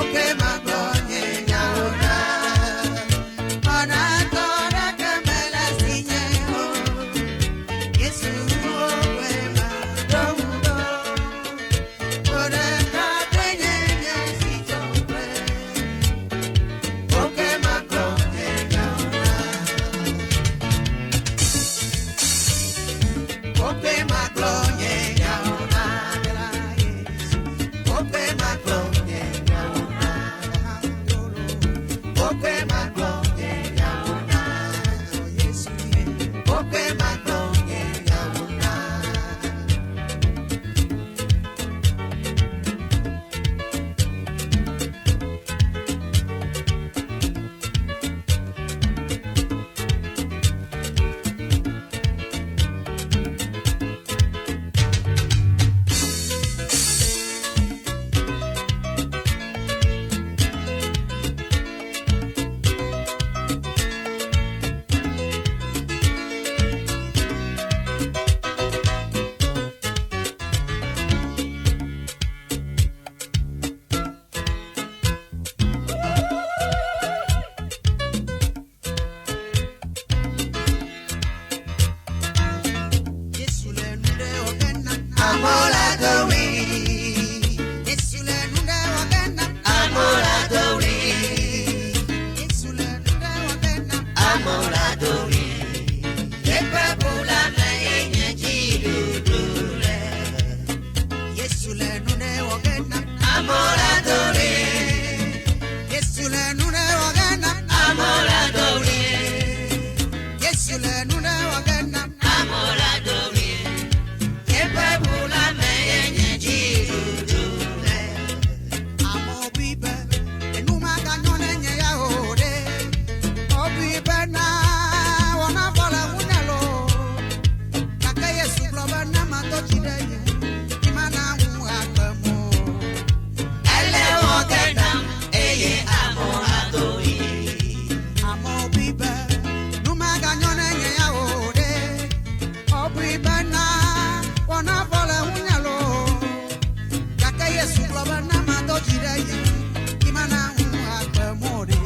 Oke magblɔ nye nyawo na. Xɔnatɔ ɖeke mele asinye o. Yesu woe maɖo ŋu ɖo. Wò ɖeka koe nye nye sitsoƒe. Oke magblɔ nye nyawo na. Oke magblɔ nye nyawo na Yesu. Oke magblɔ nye nyawo na. Oke magblɔ nye nyawo na Yesu. Oke magblɔ nye nyawo na. Yesu le nu ɖe wɔ ge nam. Amewo la do ɣli. Yesu le nu ɖe wɔ ge nam. Amewo la do ɣli. Yesu le nu ɖe wɔ ge nam. Amewo la do ɣli. Yeƒe ʋu la me ye nye dziɖuɖu le. Yesu le nu ɖe wɔ ge nam. Amewo la do ɣli. Yesu le nu ɖe wɔ ge nam. Amewo la do ɣli. Yesu le nu ɖe wɔ ge nam. Amewo la do ɣli. Yeƒe ʋu la me ye nye dziɖuɖu le. Amewo bui be enu maganyɔ ne nye ya o ɖe. Wobui bena wɔna vɔ le ŋunye loo. Gake Yesu gblɔ be ne mado dzi ɖe ye ŋu, dzi mana ŋu agbem o. Ele wɔ ge nam eye amewo ado ɣli. Amewo bui be nu maganyɔ ne nye ya o ɖe. Wobui bena wɔna vɔ le ŋunye loo. Gake Yesu gblɔ be ne mado dzi ɖe ye ŋu, dzi mana ŋu agbem o ɖe.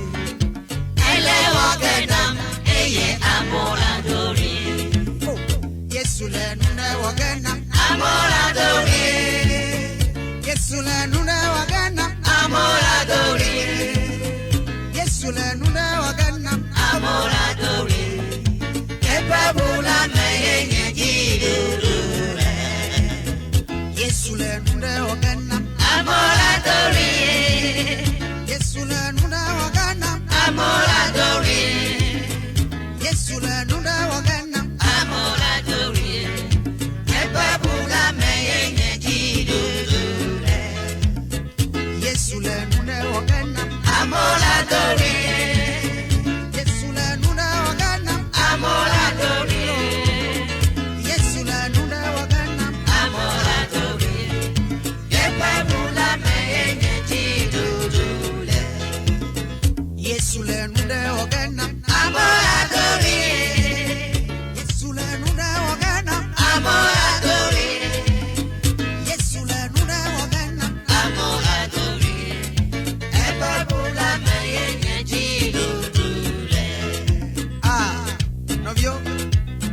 Ele wɔ ge nam eye amewo ado ɣli. Yesu le nu ɖe wɔ ge nam. Amewo la do ɣli. Yesu le nu ɖe wɔ ge nam. Amewo la do ɣli. Yesu le nu ɖe wɔ ge nam. Amewo la do ɣli. Eƒe ʋu la me ye nye dziɖuɖu le. Yesu le nu ɖe wɔ ge nam. Amewo la do ɣli. Yesu le nu ɖe wɔ ge nam. Amewo la do ɣli. Yesu le nu ɖe wɔ ge nam. Amewo la do ɣli. Eƒe ʋu la me ye nye dziɖuɖu le. Yesu le nu ɖe wɔ ge nam. Amewo la do ɣli. Yesu le nu ɖe wɔ ge nam. Amewo la do ɣli. Yesu le nu ɖe wɔ ge nam. Amewo la do ɣli. Eƒe ʋu la me ye nye dziɖuɖu le. Yesu le nu ɖe wɔ ge nam. Amewo la do ɣli. Yesu le nu ɖe wɔ ge nam. Amewo la do ɣli. Yesu le nu ɖe wɔ ge nam. Amewo la do ɣli. Eƒe ʋu la me ye nye dziɖuɖu le. Ah, nɔviwo,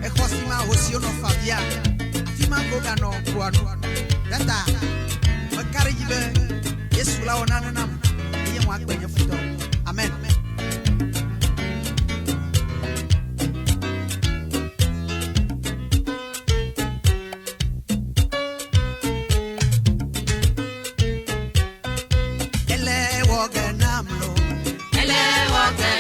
exɔ si ma hosiwo nɔ fa via, afi ma ko ganɔ ƒoa nu. Tata, meka ɖe edzi be Yesu la wɔ nane nam eye wòagbe nye futɔ. Amen. Ele wɔ ge nam lo. Ele wɔ ge